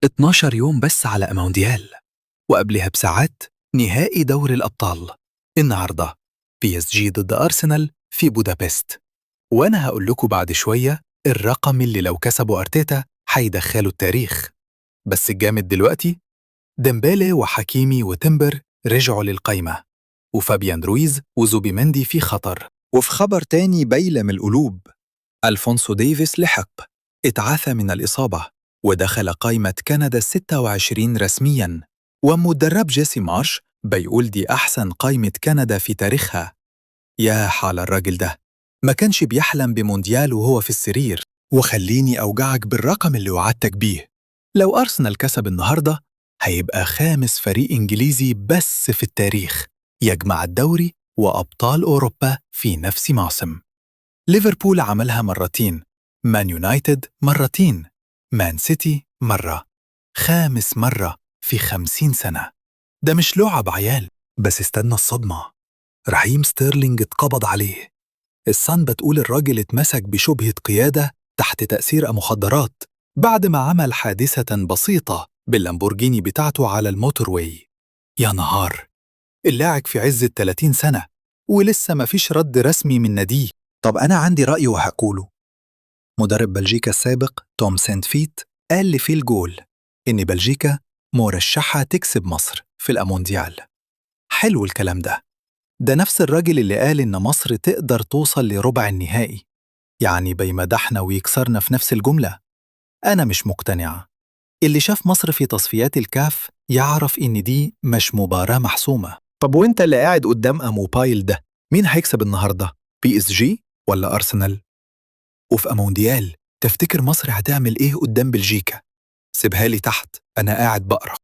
12 يوم بس على مونديال، وقبلها بساعات نهائي دوري الأبطال. النهاردة PSG ضد أرسنال في بودابست، وأنا هقول لكم بعد شوية الرقم اللي لو كسبوا أرتيتا هيدخلوا التاريخ. بس الجامد دلوقتي ديمبélé وحكيمي وتمبر رجعوا للقايمة، وفابيان رويز وزوبيمندي في خطر. وفي خبر تاني بيلم القلوب، ألفونسو ديفيس لحق، اتعافى من الإصابة ودخل قائمة كندا 26 رسمياً، ومدرب جيسي مارش بيقول دي أحسن قائمة كندا في تاريخها. يا حال الراجل ده، ما كانش بيحلم بمونديال وهو في السرير. وخليني أوجعك بالرقم اللي وعدتك بيه، لو أرسنال كسب النهاردة هيبقى خامس فريق إنجليزي بس في التاريخ يجمع الدوري وأبطال أوروبا في نفس موسم. ليفربول عملها مرتين، مان يونايتد مرتين، مان سيتي مرة، خامس مرة في 50 سنة. ده مش لعب عيال. بس استنى الصدمة، رحيم ستيرلينج اتقبض عليه. الصن بتقول الراجل اتمسك بشبهة قيادة تحت تأثير مخدرات بعد ما عمل حادثة بسيطة باللامبورجيني بتاعته على ال motorway. يا نهار، اللاعب في عز ال 30 سنة ولسه مفيش رد رسمي من ناديه. طب أنا عندي رأي وهقوله. مدرب بلجيكا السابق توم سانتفيت قال لفي الجول إن بلجيكا مرشحة تكسب مصر في المونديال. حلو الكلام ده، ده نفس الراجل اللي قال إن مصر تقدر توصل لربع النهائي، يعني بيمدحنا ويكسرنا في نفس الجملة. أنا مش مقتنعة. اللي شاف مصر في تصفيات الكاف يعرف إن دي مش مباراة محسومة. طب وانت اللي قاعد قدام موبايل ده، مين هيكسب النهارده؟ PSG ولا أرسنال؟ وفي مونديال تفتكر مصر هتعمل ايه قدام بلجيكا؟ سيبها لي تحت، أنا قاعد بقرا.